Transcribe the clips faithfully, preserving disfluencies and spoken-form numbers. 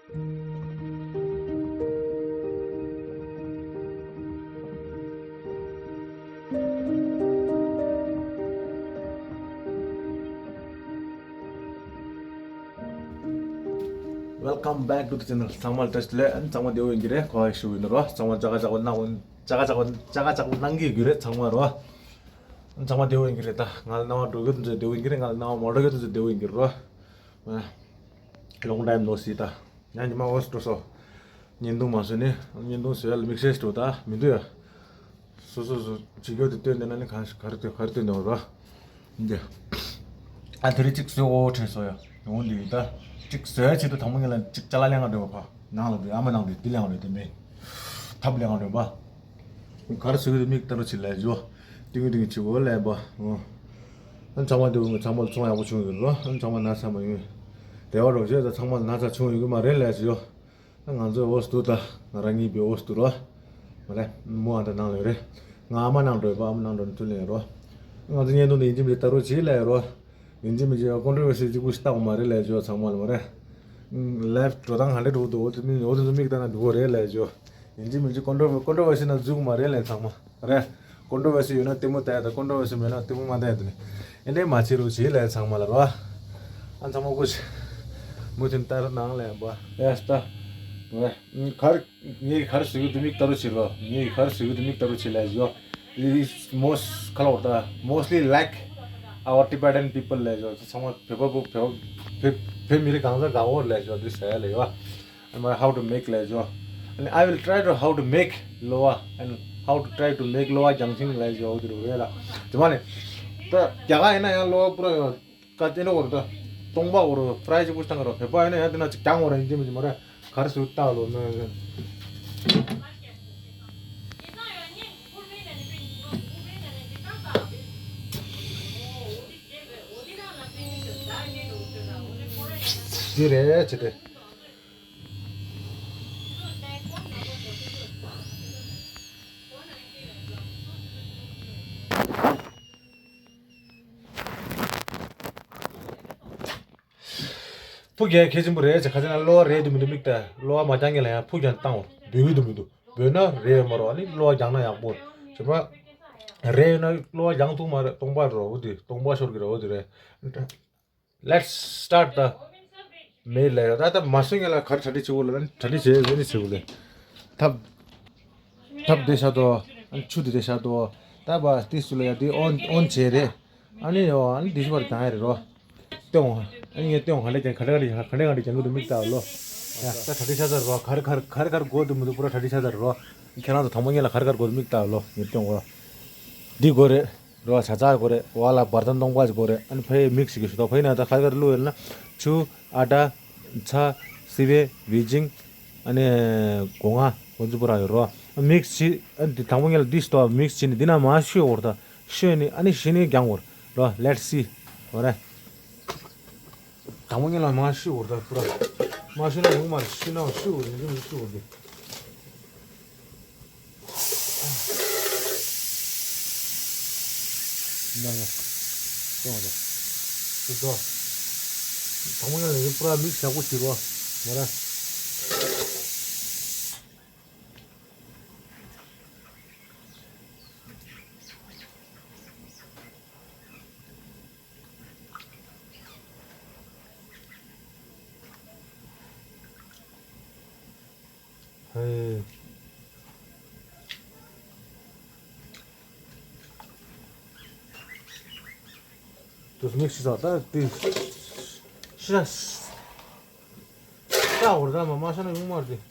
Welcome back to the channel. ཚང་མ་བཀྲ་ཤིས་བདེ་ལེགས། ཨ་ནི་ཚང་མ་བདེ་པོ་ཡིན་གྱི་རེད། གོ་བ་ཞུ་ཡིན་རོ། ཚང་མ་ཅ་ག་ཅ་ག་གནང་། ཅ་ག་ཅ་ག་ཅ་ག་ཅ་ག་གནང་གི་ཡོད་རེད། ཚང་མ་རོ། ཨ་ནི་ཚང་མ་བདེ་པོ་ཡིན་གྱི་རེད། ད་ང་ལ་སྣང་བ་འགྲོ་གི་དེ་ཚོ་བདེ་པོ་ཡིན་གྱི་རེད། ང་ལ་སྣང་བ་མ་འགྲོ་གི་དེ་ཚོ་བདེ་པོ་ཡིན་གྱི་རོ། ཨ། Long time no see ད། ཉ་ཉི་མ་འོ་སྤྲོ་སོ། བརྙན་ཐུང་མ་བཟོས་ནས་བརྙན་ཐུང་བཟོ་ཡ་ལ་དམིགས་བསལ་སྤྲོ་ད་མི་འདུག་ཡ། སོ་སོ་སོ་བྱེད་རྒྱུ་དེ་སྟོན་དེ་ན་ནི་གང་ཞིག་ག་རེ་སྟོན་ག་རེ་སྟོན་དེ་འོ་ར། འདི། ཨ་དེ་རིང་གཅིག་བཟོས་འོ་ཁྲེས་སོ་ཡ། འོ་འདི་ཡིན་ད། གཅིག་བཟོ་ཡ་ཆེད་དུ་དང་པོ་ངེད་ལ་གཅིག་ཅ་ལག་ལེན་ག་འགྲོ་བ་ཕ། ནང་ལ་འདི་ཨ་མ་ནང་འདི་འདི་ལེན་ག་འགྲོ་དེ་མིན། ཐབ་ལེན་ག་འགྲོ་བ། ག་རེ་བཟོ་གི་འདུག་མིག་ལྟ་རོགས་བྱེད་ལས་འཇོ། ཏིང་ངེ་ཏིང་ངེ་བྱེད་འོ་ལས་པ། ཨོ། ཨ་ཚང་མ་འདི་འོ་ཚང་མ་ཚོང་ཡག་པོ་བྱུང་ཡོད་རོ། ཨ་ཚང་མ་ན་ཚ་མ་ཡོད། བདེ་བ་རོགས་བྱེད་ད། ཚང་མ་ན་ཚ་བྱུང་ཡོད་གི་མ་རེད་ལས་འཇོ། ང་ཚོའི་འོ་སྟུ་ད། ང་རང་གཉིས་པའི་འོ་སྟུ་རོ། མ་རེད། མོ་ཨ་ད་ནང་ལ་ཡོད་རེད། ང་ཨ་མ་ནང་འགྲོ་ཡོད་པ། ཨ་མ་ནང་འགྲོ་ནས་ཐུག་ལེ་ཡོད་རོ། ང་ཚོ་བརྙན་ཐུང་འདི་ཡིན་གཅིག་མིན་གཅིག་ལྟ་རོགས་བྱེད་ལེ་ཡོད་རོ། ཡིན་གཅིག་མིན་གཅིག་ཀོན་ཊོ་ཝར་སི་གཅིག་པུ་ཞིག་བཏང་མ་རེད་ལས་ཇོ་ཚང་མ་ལ་མ་རེད། ལའིབ་འགྲོ་སྟངས་ག་འདྲ་འགྲོ་འདུག་འོ་དེ་མིན་འོ་དེ་ཚོ་མིག་ལྟ་ན་འགྲིག་གོ་རེད་ལས་ཇོ། ཡིན་གཅིག་མིན་གཅིག་ཀོན་ཊོ་ཀོན་ཊོ་ཝར་སི་ན་འཛུལ་མ་རེད་ལས་ཚང་མ་རེད། ཀོན་ཊོ་ཝར་སི་ཡོད་ན་ལྟད་མོ་ལྟ་ཡ་ད། ཀོན་ཊོ་ཝར་སི་མེད་ན་ལྟད་མོ་མ་ལྟ་ཡ་དེ་ནི། ཨེ་འདྲས་མ་བྱེད་རོགས་བྱེད་ལས་ཚང་མ་ལ་རོ། ཨ་ཚང་མ་ཀུ་ཅི། མུ་མཐུད་ལྟར་ནང་ལས་པ། ཡ་ད། ཝེ། གར། ངས་གར་ཟེར་གི་འདུག་མིག་ལྟ་རོགས་བྱེད་རོགས། ངས་གར་ཟེར་གི་འདུག་མིག་ལྟ་རོགས་བྱེད་ལས་ཡོ། It's most ཁ་ལོ་ད། Mostly like our Tibetan people ལས་ཡོ། ཚང་མ་བོད་པ་བོད་བོད་བོད་མི་རིགས་གང་ཟག་གང་བོ་ལས་ཡོ། འདི་ཟེར་ལས་ཡོ། And how to make ལས་ཡོ། And I will try to how to make ལོ་བ། And how to try to make ལོ་བ་རྒྱང་ཤིང་ལས་ཡོ། འདི་རུ་རེད་ལ། དེ་མ་ནི། ད་རྒྱ་གར་ཡིན་ན་ཡང་ལོ་བ་པུ་ར་ཡོ། ཀ་ཅེ་ནོ་གོ་ར་ད། སྟོང་པ་གོ་ར་ཕ་རའི་ཅིག་པུ་ཤི་ཏང་ག་ར། བོད་པ་ཡིན་ན་ཡང་དེ་ན་ཅིག་རྒྱང་གོ་ར་ཡིན་གྱི་མི་ཅིག་མ་ར། གར་སུ་ཏག་ལོ་ན། འདི་རེད་ཅེ་དེ། ཕུགས་རྒྱང་གལ་ཆེན་པོ་རེད་ཅེ། ཁ་ཆེ་ན་གློ་བ་རེད་དུ་མི་འདུག་མིག་ལྟ། གློ་བ་མ་རྒྱང་ངེ་ལ་ཡང་ཕུགས་རྒྱང་བཏང་བ་འབོད་གི་འདུག་མི་འདུག་འབོད་ན་རེད་མ་རོ། ཨ་ནི་གློ་བ་རྒྱང་ན་ཡག་པོ་ཅེ་མ། རེད་ཡོད་ན་གློ་བ་རྒྱང་ཐུག་མ་རེད། སྟོང་པ་རོ་འོ་དེ། སྟོང་པ་ཤོར་གི་རེད་འོ་དེ་རེད། Let's start the main layer. ད་ད་མ་སོང་ངེ་ལ་གར་གྲ་སྒྲིག་བྱེད་དགོས་ལ་ད་གྲ་སྒྲིག་བྱེད་ཟེར་ནི་བྱེད་དགོས་ལེ། ཐབ་ཐབ་དེ་བྱ་དོ། ཨ་ཆུ་དེ་དེ་བྱ་དོ། ད་བ་ཏི་སུ་ལ་ཡ་དེ་ཨོན་ཨོན་བྱེད་རེད། ཨ་ནི་ཡོ་ཨ་ནི་དེ་ཤུ་བར་གང་ཡ་རེད་རོ། སྟོན་འོང་། ཨ་ནི་ངས་སྟོན་འོང་། ག་ལེ་ཀྱང་ག་ལེ་ག་ལེ་ག་ལེ་ག་ལེ་ཀྱང་གི་དུ་མིག་ལྟ་ལོ། ཡ་ད་གྲ་སྒྲིག་བྱ་ཚར་རོ། གར་གར་གར་གར་དགོས་དུ་མི་འདུག་པུ་ར་གྲ་སྒྲིག་བྱ་ཚར་རོ། ཁྱེད་རང་ཚོ་དང་པོ་ངེ་ལ་གར་གར་དགོས་དུ་མིག་ལྟ་ལོ། ངས་སྟོན་འོང་། འདི་དགོས་རེད། རོ་བྱ་ཚ་དགོས་རེད། བ་ལ་བར་ཐང་སྟོང་པ་དགོས་རེད། ཨ་ནི་ཕའི་མིག་ཞིག་གི་ཞུ་ཐོག་ཕའི་ན་ད་ཁ་ཁར་བླུགས་ཡོད་ན་ཆུ། ཨ་ཏྲ། ཚྭ། སི་པན། བི་ཇིང་། ཨ་ནི་སྒོ་ང་། ཁོ་ཚོ་པུ་ར་ཡོད་རོ། མིག་ཞིག་ཨ་ནི་དེ་དང་པོ་ངེ་ལ་འདི་ཞུ་ཐོག་མིག་ཞིག་ནི་འདི་ན་མ་ཤུ་ཡོད་ར། ད་ཤུ་ནི་ཨ་ནི་ཤི་ནི་རྒྱང་བོར་རོ། Let's see. འོ་རེད། དང་པོ་ངེ་ལ་མ་ཤུ་ཡོད་ར། ད་པུ་ར་མ་ཤུ་ན་ཡོང་མ་རེད། ཤུ་ན་ཤུ་ཡོད་རེད། ཤུ་ཡོད་རེད། ཡ་ཡ། སོང་རེད། སུ་དོ། དང་པོ་ཡང་ལས་པུ་ར་མིག་ཞག་པོ་ཞིག་རོ། མ་ར། ཧེ། དུས་མིག་ཤི་ས་ད་དེ་ཤི་ས་ཤ་འོར་ད་མ་མ་ཤ་ན་ཡོང་མ་རེད།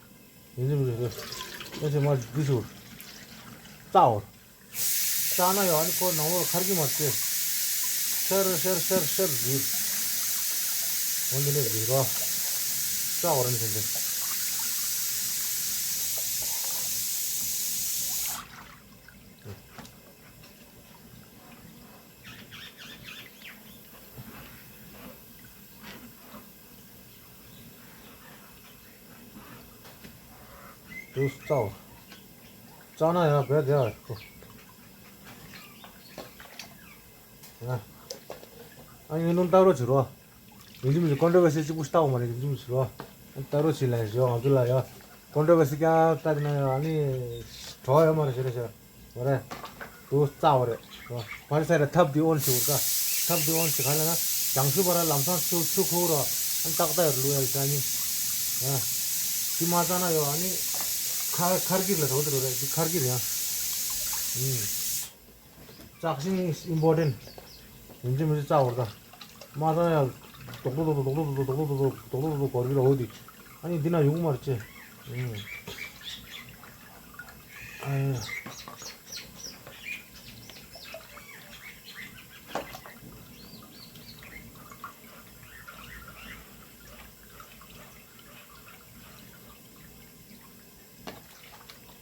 ཡིན་གྱི་མི་འདུག་ཨེ་ཤེ་མ་འདི་ཤོར། རྩ་འོར། རྩ་ན་ཡོད། ཨ་ནི་ཁོ་ནང་ལོགས་ཁར་གྱི་མ་ཤེས། ཤར་ཤར་ཤར་ཤར་འདི། འོན་ཏེ་འདི་རོ། རྩ་འོར་ནི་ཟེར་འདི། དུས་རྩ་བ། རྩ་ན་ཡང་བས་དེ་ཡང་ཁོ། ཡ། ཨ་ཡིན་ནོ་ལྟ་རོགས་བྱེད་རོགས། ཡིན་གྱི་མི་འདུག་ཀོན་ཊོ་ཝར་སི་གཅིག་པུ་ལྟ་བ་མ་རེད། ཡིན་གྱི་མི་འདུག་ཟེར་བ། ད་རུ་ཆི་ལ་ཞོ་ང་ཚོ་ལ་ཡོ། ཀོན་ཀྲོ་བེ་སི་ཀྱང་ལྟ་ན་ཡོ་ཨ་ནི་གྲོགས་ཡོད་མ་རེད་ཤེས་རེད་ཤེས། འོ་རེད། དུ་རྩ་བ་རེད། ཕར་ཚེ་རེད་ཐབ་དེ་ཨོན་ཞིག་འུར་ཀ་ཐབ་དེ་ཨོན་ཞིག་ག་ལ་ན་བྱང་ཆུབ་པ་ར་ལམ་སང་ཆུ་ཆུ་ཁུག་རོ། ཨན་ཏག་ཏག་ལུ་ཡལ་ཀ་ནི། ཨ། དེ་མ་ཙ་ན་ཡོ་ཨ་ནི་ཁར་ཁར་གིར་ལ་རོ་དེ་རོ་རེད། དེ་ཁར་གིར་ཡང་། ཨུམ། ལྕགས་ཤིང་is important. ཡིན་གཅིག་མིན་གཅིག་ལྕགས་བོར་ད། མ་ཚང་ཡང་རྡོག་རྡོག་རྡོག་རྡོག་རྡོག་རྡོག་རྡོག་རྡོག་རྡོག་རྡོག་རྡོག་རྡོག་གོར་གི་ར་འོ་དི། ཨ་ནི་འདི་ན་ཡོང་མར་ཅེ། ཨ།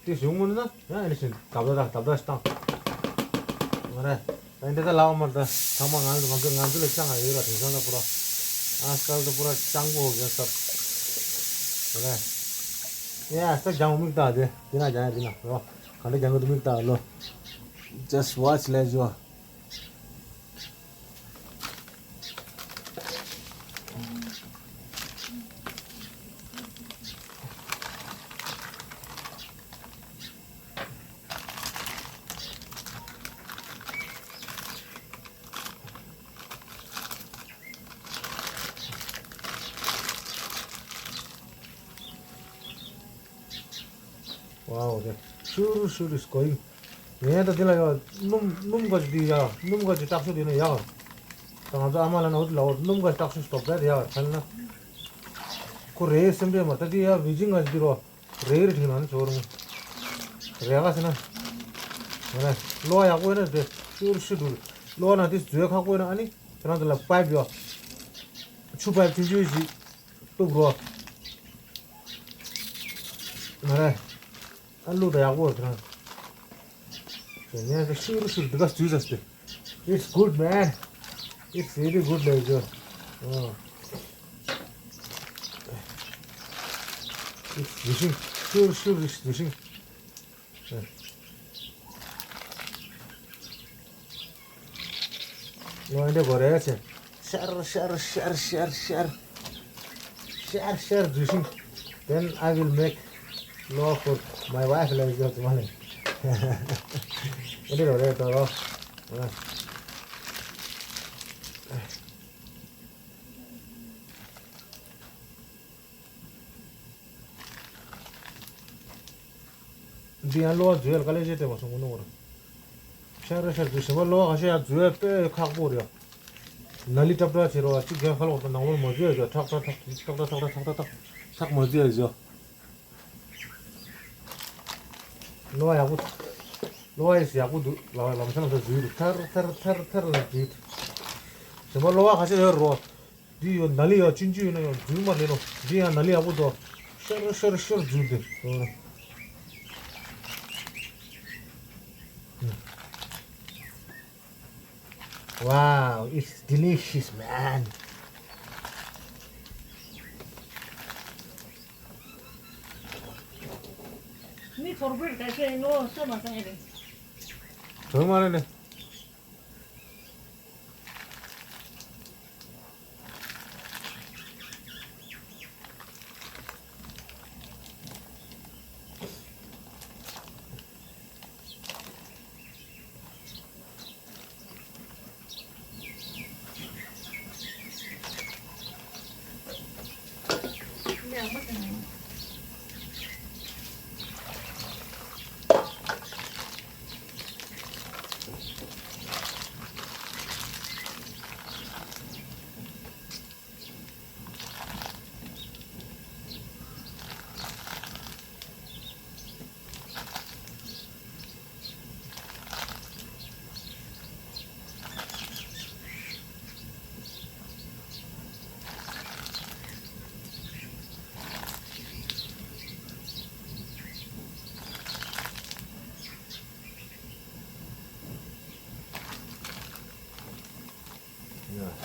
དེ་བྱུང་མོ་ན་ཡང་ཨེ་ནི་ཤིན་དབ་ད་དབ་ད་ཤི་ཏང་། ང་རེ། ཨེ་འདི་ད་ལའོ་མར་ད་ཚང་མ་ང་ང་ང་ཚོ་ལ་ཅང་ང་ཡོད་ལ་དེང་སང་ད་པུ་ར། ཨ་སྐལ་ད་པུ་ར་ཅང་པོ་ཧོ་གེ་སབ། ང་རེ། ཡ་ས་ཀྱང་མིག་ད་དེ་དེ་ན་ཀྱང་ཡ་དེ་ན་རོ། ག་འདྲ་ཀྱང་གི་མིག་ད་ལོ། Just watch, let's go. Wow, the shuru shuru is going. ངས་ད་འདི་ལ་ཡ་སྣུམ་སྣུམ་ག་ཅིག་འདི་ཡ་སྣུམ་ག་ཅིག་སྲེག་ཤོག་འདི་ནས་ཡ། ད་ང་ཚོ་ཨ་མ་ལ་ན་འོ་དེ་ལ་འོ་སྣུམ་ག་ཅིག་སྲེག་ཤོག་སྟོབས་ད་ཡ་ཁ་ན། ཁོ་རེ་སེམས་ཁྲལ་མ་ད་འདི་ཡ་བི་ཇིང་ག་ཅིག་འདི་རོ། རེ་རེ་ཁྲིག་ན་ནི་ཚོར་རུང་། རེ་ག་ཟེར་ན། ང་ལ་གློ་བ་ཡག་པོ་ཡོད་ན་དེ་ཤུར་ཤུར་འགྲོ། གློ་བ་ན་དེ་བཟོས་ཁག་པོ་ཡོད་ན་ཨ་ནི་ཁྱེད་རང་ཚོ་ལ་པའིབ་ཡོད། ཆུ་པའིབ་ཆུང་ཆུང་ཞིག་གཏུབ་རོགས། ང་ལ་ཨ་བླུགས་དང་ཡག་པོ་ཡོད་ཁྱེད་རང་། ངས་ཤུར་ཤུར་འདི་ག་བཟོས་ཟ་སྟེ། It's good, man. It's really good, like, uh, uh, it's dishing. Sure, sure, it's dishing. No, I never read it. Share, share, share, share, share. Share, share, dishing. Then I will make law for my wife, like, that money. What did I read, though? འདི་ཡང་གློ་བ་འཛུལ་ཡ་དཀའ་ལས་ཆེ་བསྡད་པ་སོང་གོ་ནོ་བར། ཤར་ར་ཤར་འཛུལ་ཞིམ་པ་གློ་བ་ཁ་ཤས་ཡང་འཛུལ་ཡ་དཔེ་ཁག་པོ་རེད། ན་ལི་ཏབ་ཏབ་བྱེད་རོགས་གཅིག་རྒྱག་ཁ་ལོག་དང་ནང་ལོག་མ་འཛུལ་ཡ་ཁྲག་ཁྲག་ཁྲག་ཁྲག་ཁྲག་ཁྲག་ཁྲག་ཁྲག་མ་འཛུལ་ཡ་བཟོ། གློ་བ་ཡག་པོ། གློ་བ་ཡིས་ཡག་པོ་འདུག་ལ་ལམ་སང་ལ་འཛུལ་འདུག་ཐར་ཐར་ཐར་ཐར་ལ་འཛུལ་འདུག་ཞིམ་པ་གློ་བ་ཁ་ཤས་ཡོད་རོགས། འདི་ཡོད་ན་ལི་ཡོད་ཆུང་ཆུང་ཡོད་ན་ཡོད་འཛུལ་མ་ལེན་ནོ། འདི་ཡང་ན་ལི་ཡག་པོ་འདུག་ཤོར་ཤོར་ཤོར་འཛུལ་འདི། Wow, it's delicious, man. མི་ཚོར་བུར་ད་ཆེ་ངོ་སོ་མ་སང་ཨེ་རེད། ཚོར་མ་རེད་ནི།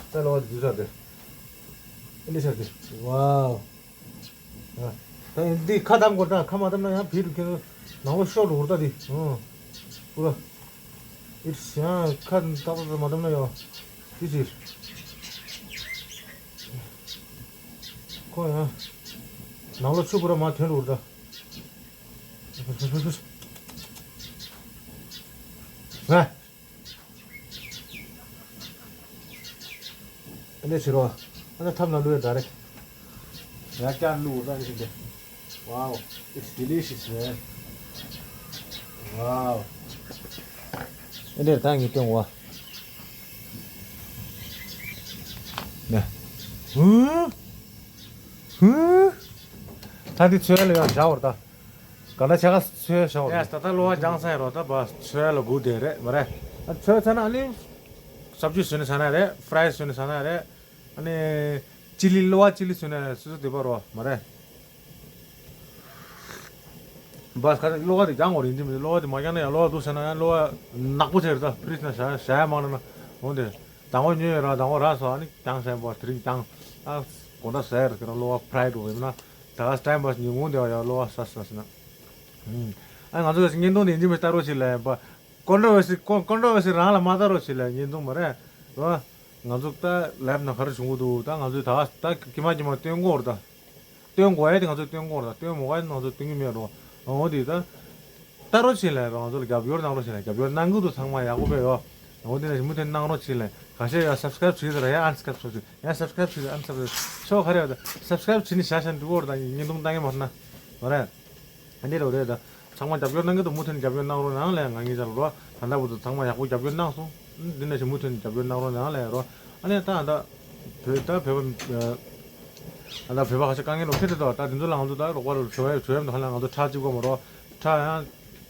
ད་ལོ་འདི་ས་དེ། ཨེ་འདི་ས་དེ། ཝའོ། ད་འདི་ཁ་བསྡམས་དགོས། ད་ཁ་མ་བསྡམས་ན་ཡང་བིད་རུ་ཁྱེར་ནང་ལོ་ཤོར་འགྲོ་གི་རེད། ད་འདི་ཨོ་པུ་ར། ཨིར་ཡང་ཁ་ཏག་ཏག་མ་བསྡམས་ན་ཡང་འདི་ཕྱིར། ཁོ་ཡང་། ནང་ལོགས་ཆུ་བུར་མ་ཐོན་རུ་ད། ང་། ཨ་ནི་ཕྱི་རོ། ཨ་ནི་ཐབ་ན་བླུགས་ཡ་ད་རེད། ཡ་ཀྱང་བླུགས་ད་ནི་ཤིག་དེ། Wow, it's delicious, man. Wow. ཨ་ནི་ད་ངས་སྟོན་བ། ནས། ཧུ། ཧུ། ད་འདི་ཚོས་ལ་ཡང་བཞག་བར་ད། ག་ལ་ཆ་ག་ཚོས་བཞག་བར། ཡ་ད་ད་གློ་བ་སྦྱངས་ས་ཡ་རོ་ད་བ་ཚོས་ལ་སྒུག་དེ་རེད་མ་རེད། ཨ་ཚོས་ཚ་ན་ཨ་ནི། སབ་ཇི་བཟོས་ནས་ཟ་ན་རེད། ཕ་རའི་བཟོས་ནས་ཟ་ན་རེད། ཨ་ནི། ཅི་ལི་གློ་བ་ཅི་ལི་བཟོས་ནས་སོ་སོ་དེ་པ་རོ་མ་རེད། བ་ག་གློ་བ་དེ་སྦྱང་བར་ཡིན་གྱི་མི་འདུག་གློ་བ་དེ་མ་སྦྱངས་ན་ཡང་གློ་བ་འདུག་ཟེར་ན་ཡང་གློ་བ་ནག་པོ་ཆེ་རེད་ད། ཕི་རིཇ་ན་བཞག་བཞག་ཡ་མང་ན་ན་འོང་དེ། དང་པོ་ཉོས་ཡོད་ར། དང་པོ་རག་སོང་། ཨ་ནི་ཀྱང་ཟས་པ་དེ་རིང་ཀྱང་། ཨ་དགོང་དག་ཟས་རེད་ཟེར་ན་གློ་བ་ཕ་རའི་འགྲོ་ཡིན་ན། ད་ག་ཊའིམ་པཱས་ཉིན་གུང་དེ་བ་ཡ་གློ་བ་ཟ་ཟ་ཟེར་ན། ཨ་ང་ཚོ་བརྙན་ཐུང་དེ་ཡིན་གྱི་མི་ལྟ་རོགས་བྱེད་ལ་ཡིན་པ། ཀོན་ཊོ་ཝར་སི་ཀོན་ཀོན་ཊོ་ཝར་སི་རང་ལ་མ་ལྟ་རོགས་བྱེད་ལ་བརྙན་ཐུང་མ་རེད་རོ། ང་ཚོ་ད་ལེབ་ན་ག་རེ་བྱུང་གི་འདུག་ད་ང་ཚོས་ད་ད་ཀྱི་མ་ཀྱི་མ་སྟོན་གོ་ར་ད། སྟོན་དགོས་ཡ་དེ་ང་ཚོས་སྟོན་དགོས་ར། སྟོན་མོ་ག་ང་ཚོས་སྟོན་གྱི་མེད་རོ། འོ་དེ་ད། ལྟ་རོགས་བྱེད་ལ་རོ། ང་ཚོ་ལ་རྒྱབ་སྐྱོར་གནང་རོགས་བྱེད་ལ། རྒྱབ་སྐྱོར་གནང་གི་འདུག་ཚང་མ་ཡག་པོ་བས་ཡོ། འོ་དེ་ནས་མུ་མཐུད་གནང་རོགས་བྱེད་ལ། ཁ་ཤས་ཡ་སབ་སི་ཀ་རབ་བྱེད་ཟེར་ཡ་ཨན་སི་ཀ་རབ་བྱེད། ཡ་སབ་སི་ཀ་རབ་བྱེད་ཨན་སི་ཀ་རབ་བྱེད་ཤོག་ག་རེ་ཡོད་ད། སབ་སི་ཀ་རབ་བྱེད་ནི་ཤ་ཤ་འགྲིག་གོ་ར། ད་བརྙན་ཐུང་ལྟ་མཁན་མ་རེད་ན། མ་རེད། ཨ་འདི་རུ་རེད་ད། ཚང་མ་རྒྱབ་སྐྱོར་གནང་གི་འདུག་མུ་མཐུད་ནས་རྒྱབ་སྐྱོར་གནང་རོགས་གནང་ལས། ང་ངེད་ཅག་ལ་རོ། ད་ལྟ་བར་དུ་ཚང་མ་ཡག་པོ་རྒྱབ་སྐྱོར་གནང་སོང་། འདི་ནས་ཞིག་མུ་མཐུད་ནས་རྒྱབ་སྐྱོར་གནང་རོགས་གནང་ལས་རོ། ཨ་ནི་ད་ད། བོད་ད་བོད་པ། ཨ་ད་བོད་པ་ཁ་ཤས་དཀའ་ངལ་རོ་ཁེ་དེ་དོ། ད་དེ་ཚོ་ལ་ང་ཚོ་ད་རོགས་པ་རོ་བྱོས་བྱོས་ཡམ་དུ་ཧ་ལས་ང་ཚོ་ཁྲག་གཅིག་པ་མ་རོ། ཁྲག་ཡང་།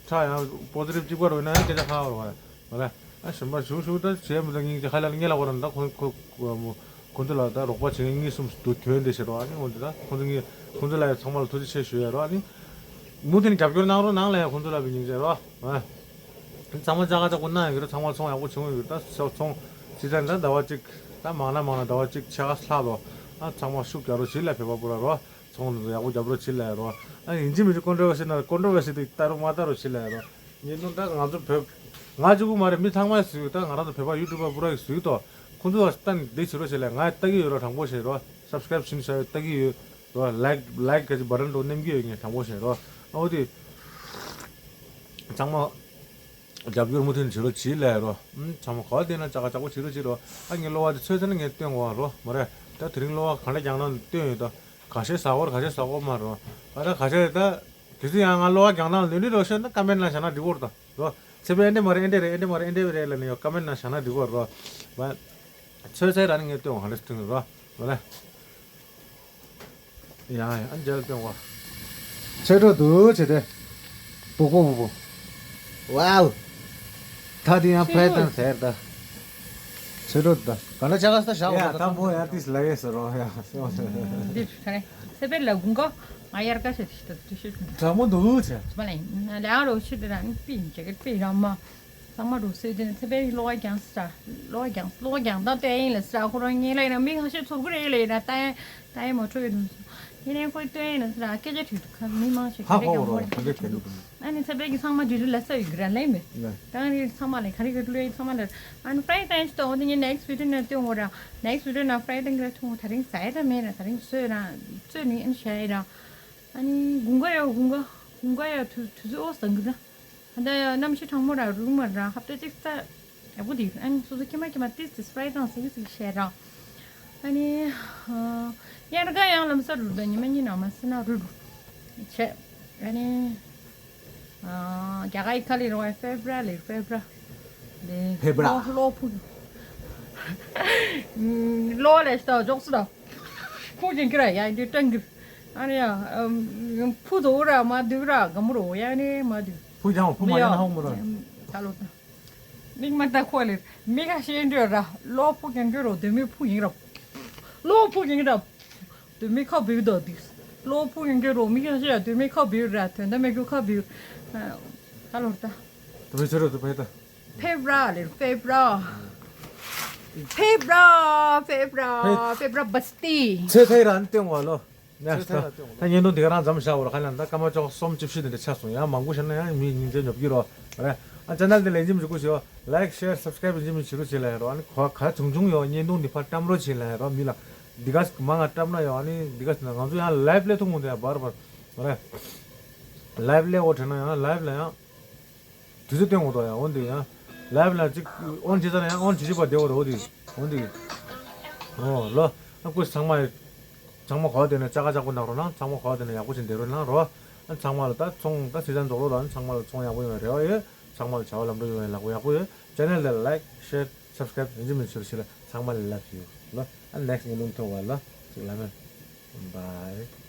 ཁྲག་ཡང་པོ་ཛི་ཊིབ་གཅིག་པ་རོ་ཡིན་ན་ཡང་སྐད་ཆ་ཁ་བ་རོ་བ་རེད། ང་ལ་ཨ་གཞན་པ་ཞུ་ཞུ་ད་བྱས་མི་འདུག་སྙིང་རྗེ། ཧ་ལས་ངེད་ལ་བར་ན་ད་ཁོ་ཁོ་ཁོ་ཁོ་ཚོ་ལ་ད་རོགས་པ་བྱེད་མཁན་གཉིས་གསུམ་འདུག་གྱོན་དེ་བྱེད་རོགས། ཨ་ནི་འོན་ཏེ་ད་ཁོ་ཚོ་གཉིས་ཁོ་ཚོ་ལ་ཡང་ཚང་མ་ལ་ཐུགས་རྗེ་ཆེ་ཞུ་ཡ་རོགས། ཨ་ནི་མུ་མཐུད་ནས་རྒྱབ་སྐྱོར་གནང་རོགས་གནང་ལ་ཡང་ཁོ་ཚོ་ལ་བའི་སྙིང་རྗེ་རོགས། ཨ་ཚང་མ་ཅག་ཅག་པོ་གནང་ཡོད་ཀྱི་རོགས། ཚང་མ་ཚོང་ཡག་པོ་བྱུང་ཡོད་ཀྱི་རོགས། ད་ཚོང་ཚོང་ཅི་ཙམ་ད་ཟླ་བ་གཅིག་ད་མང་ན་མང་ན་ཟླ་བ་གཅིག་ཕྱེད་ཀ་ལྷག་རོགས། ཨ་ཚང་མ་ཤུགས་རྒྱག་རོགས་བྱེད་ལ་བོད་པ་པོ་ར་རོགས། ཚོང་ཡག་པོ་རྒྱབ་རོགས་བྱེད་ལ་ཡ་རོ། ཨ་ཡིན་གཅིག་མིན་གཅིག་ཀོན་ཊོ་ཝར་སི་ན་ཀོན་ཊོ་ཝར་སི་དེ་ལྟ་རོགས་མ་ལྟ་རོགས་བྱེད་ལ་ཡ་རོ། ཉིན་ཐུང་ད་ང་ཚོ་བོད། ང་གཅིག་པུ་མ་རེད། མི་ཚང་མས་བཟོས་ཡོད། ད་ང་རང་ཚོ་བོད་པ་ཡུ་ཊུབ་པ་པུ་ར་གིས་བཟོས་ཡོད་དོ། ཁོང་ཚོ་ལ་ལྟ་ནས་འདི་བྱེད་རོགས་བྱེད་ལ། ང་ལྟ་གི་ཡོད་རོ། དྲང་པོ་བྱེད་རོ། སབ་སི་ཀ་རབ་བྱེད་ནས་བྱ་ཡོད། ལྟ་གི་ཡོད་རོ། ལའིཀ་ལའིཀ་ག་ཅིག་བ་ཊན་འགྲོ་མནན་གི་ཡོད། ངས་དྲང་པོ་བྱེད་རོ། ཨ་འོ་དེ། ཚང་མ། རྒྱབ་སྐྱོར་མུ་མཐུད་བྱེད་རོགས་བྱེད་ལ་ཡ་རོ། ཨུམ་ཚང་མ་ག་བ་བསྡད་ན་ཅག་ཅག་པོ་བྱེད་རོགས་བྱེད་རོ། ཨ་ངའི་གློ་བ་དེ་ཚོས་ཚེ་ན་ངས་སྟོན་དགོས་རོ་མ་རེད། ད་དེ་རིང་གློ་བ་ག་འདྲ་རྒྱག་ན་སྟོན་ཡོད་ད། ག་ཤེད་ཟ་དགོས་ག་ཤེད་ཟ་དགོས་མ་རོ། ཨ་ད་ག་ཤེད་ད། དེ་ཚོ་ཡང་ང་གློ་བ་རྒྱག་སྟངས་ལོས་འདྲི་རོགས་ཤོད་ན་ཀ་མེན་ཊི་ནང་བཞག་ན་འགྲིག་གོ་རེད་ད་རོ། ཚེ་པས་ཨེ་འདྲ་མ་རེད་ཨེ་འདྲ་རེད་ཨེ་འདྲ་མ་རེད་ཨེ་འདྲ་རེད་ལབ་ནས་ཡོ་ཀ་མེན་ཊི་ནང་བཞག་ན་འགྲིག་གོ་རོ། བ། ཚོས་ཚེ་ར་ནི་ངས་སྟོན་དགོས་ག་འདྲ་སྟོན་རོ། མ་རེད། ཡང་ཡང་ཨ་འཇལ་སྟོན་བ། ཚེ་འགྲོ་འདུག་བྱེད་དེ། སྦུག་སྦུག་སྦུག་སྦུག་ཝའོ། ད་དེ་ཡང་ཕྲེད་དང་ཟེར་ད། ཚེ་འགྲོ་ད། ག་འདྲ་ཆ་ག་ས་བཞག་ཡ་ད་མོ་ཡ་ཏིས་ལ་ཡེ་ས་རོ་ཡ། འདི་ཁ་ནས་ཚེ་པེ་ལ་དགུན་ཁ་ང་ཡར་ཀ་བྱེད་དེ་ཤི་ད་དེ་ཤི། དྲང་མོ་འདུག་བྱེད། ཚེ་པེ་ལ་ལ་རོ་ཤི་དེ་རང་པི་ཇེ་ཀེ་པི་ར་མ། ཚང་མ་འགྲོ་སྲིད་དེ་ཚེ་པའི་གློ་བ་རྒྱང་སྲ། གློ་བ་རྒྱང་གློ་བ་རྒྱང་དང་སྟོན་ཡིན་ལ་སྲ་ཁོ་རང་ངེད་ལ་ཡིན་ན་མི་ཁ་ཤས་ཚོར་གི་རེད་ལ་ཡིན་ན་ལྟ་ཡ་ལྟ་ཡ་མ་འཕྲོད་ཡོད་དུས་ཡིན་ནའི་ཁོས་སྟོན་ཡིན་ལ་སྲ་སྐད་ཆ་དྲིས་འདུག་ཁ་མི་མང་ཞིག་ཧ་ག་རེ་གོ་གང་རོ་མོ་རེ་ག་རེ་ག་རེ་འདུག་ཨ་ནི་ཚེ་པའི་གི་ཚང་མ་འབྲི་རུ་ལ་ས་ཡོད་གི་ར་ལེ་མེད་ད་རེ་ཚང་མ་ལ་ག་རེ་ག་རེ་ཚང་མ་ལ་ཨ་ནི་ཕ་རེ་ཏན་ཞིག་ཏོ་འོ་དེ་ངས་ནེག་སི་བི་ཌི་ཡོ་ནང་སྟོན་འོ་ར་ནེག་སི་བི་ཌི་ཡོ་ནང་ཕ་རེ་ཏན་གི་ར་ཐུང་ད་རིང་ཟ་ཡ་ད་མེད་ར་ད་རིང་བཟོས་ར་བཙོས་ནི་ཨ་ནི་བྱ་ཡ་ར་ཨ་ནི་དགུན་ཁ་ཡ་དགུན་ཁ་དགུན་ཁ་ཡ་དུས་དུས་ཚོད་ཨོ་སང་གི་ར། ད་གནམ་གཤིས་གྲང་མོ་ར་རུལ་མ་ར་ཧབ་ཏ་གཅིག་ཙམ་ཡག་པོ་འདུག་ཨ་ནི་སོ་སོ་ཁྱིམ་མ་ཁྱིམ་མ་ཏིས་ཏིས་ཕ་རེ་དང་སི་སི་བཤད་ར། ཨ་ནི་དབྱར་ཁ་ཡང་ལམ་སང་རུལ་ད་ཉི་མ་གཉིས་ནང་མ་སི་ན་རུལ་བྱས། ཨ་ནི་རྒྱ་གར་ཡི་ཁ་ལི་རོ་ཨེ་ཕེབ་ར་ལི་ཕེབ་ར་ལི་ཕེབ་ར་གློ་གློ་ཕུག་གློ་ལས་ཤི་ད་འཇོག་སི་ད་ཕུག་ཅིང་ཀི་ར་ཡ་འདི་ཏྲང་གི་ཨ་ནི་ཡ་ཕུ་དོ་ར་མ་དུ་ར་ག་མུ་རོ་ཡ་ནི་མ་དུ། ཕུ་ཀྱང་ཕུ་མ་ཡང་ཧོ་མོ་ར། ད་ལོ་ད། མིག་མ་ལྟ་ཁོ་ལེར་མི་ཁ་ཤས་འདྲ་ར་གློ་ཕུག་ཀྱང་འདྲ་རོ་དུ་མི་ཕུག་ཡིན་ར། གློ་ཕུག་ཡིན་ར། དུ་མི་ཁ་བིའུ་དོ་དིག་གློ་ཕུག་ཡིན་འདྲ་རོ་མི་ཁ་ཤས་དུ་མི་ཁ་བིའུ་ར་དོན་དུ་མི་ཁུ་ཁ་བིའུ། ད་ལོ་ད། དུ་མི་ཚེ་རོ་དུ་ཕེ་ད། ཕེབ་ར་ལེར་ཕེབ་ར། ཕེབ་ར་ཕེབ་ར་ཕེབ་ར་བསྟི། ཚེ་ཚེ་ར་ནི་སྟོན་བ་ལོ། ནས་ད་ད་བརྙན་ཐུང་འདི་ག་རང་མཚམས་བཞག་བར་ཁ་ལན་ད་སྐར་མ་བཅོ་གསུམ་བཅུ་བཞི་དེ་འདྲ་ཆགས་སོང་། ཡང་མང་པོ་བཤད་ན་ཡང་མི་སྙིང་རྗེ་ཉོབ་ཀྱི་རོ་རེད། ཨ་ཅེ་ནལ་འདི་ལ་ཡིན་གཅིག་མིན་གཅིག་སྐུ་ཞེས་ལའིག་ཤེར་སབ་སི་ཀ་རེབ་ཡིན་གཅིག་མིན་གཅིག་བྱེད་རོགས་བྱེད་ལ་ཡ་རོ། ཨ་ནི་གོ་ག་བྱུང་བྱུང་ཡོད་བརྙན་ཐུང་འདི་ཕར་བཀྲམ་རོགས་བྱེད་ལ་ཡ་རོ། མི་ལ་ འདི་ག་མ་ང་སྐྲབ་ན་ཡང་ཨ་ནི་འདི་ག་ཟེར་ན་ང་ཚོ་ཡང་ལའེབ་ལས་ཐུག་མོ་དེ་ཡང་བར་བར་རེད། ལའེབ་ལས་འོ་དྲན་ན་ཡང་ལའེབ་ལ་ཡང་དུས་ཚོད་སྟོན་དགོས་དོ་ཡང་འོ་འདི་ཡང་ལའེབ་ལ་ཅིག་ཨོན་བྱེད་ཚར་ན་ཡང་ཨོན་བྱེད་བྱེད་པ་བསྡད་འོ་དོ་འོ་འདི་འོ་འདི། ཨོ་ལོ། ཨ་ཀུ་ཚང་མ་ཚང་མ་གོ་བ་དེ་ནས་ཅག་ཅག་པོ་གནང་རོགས་གནང་། ཚང་མ་གོ་བ་དེ་ནས་ཡག་པོ་ཞིག་འདེབས་རོགས་གནང་རོགས། ཨ་ཚང་མ་ལ་ད་ཚོང་ད་སི་ཛན་རྫོགས་ལོ་ར། ཨ་ཚང་མ་ལ་ཚོང་ཡག་པོ་ཡོང་བའི་རེ་བ་ཡོད། ཚང་མ་ལ་བྱ་བ་ལམ་འགྲོ་ཡོང་བའི་ལག་པ་ཡག་པོ་ཡོད། ཆེ་ནལ་དེ་ལ་ལའིཀ་ཤེར་སབ་སི་ཀ་རེབ་ཡིན་གཅིག་མིན་གཅིག་བྱེད་ལ་ཚང་མ་ལ་ལབ་ཡོད་ལོ། ཨ་ནེག་སི་ཉིན་ལུང་ཐུང་བ་ལ་ཅིག་ལ་མེ། བའི།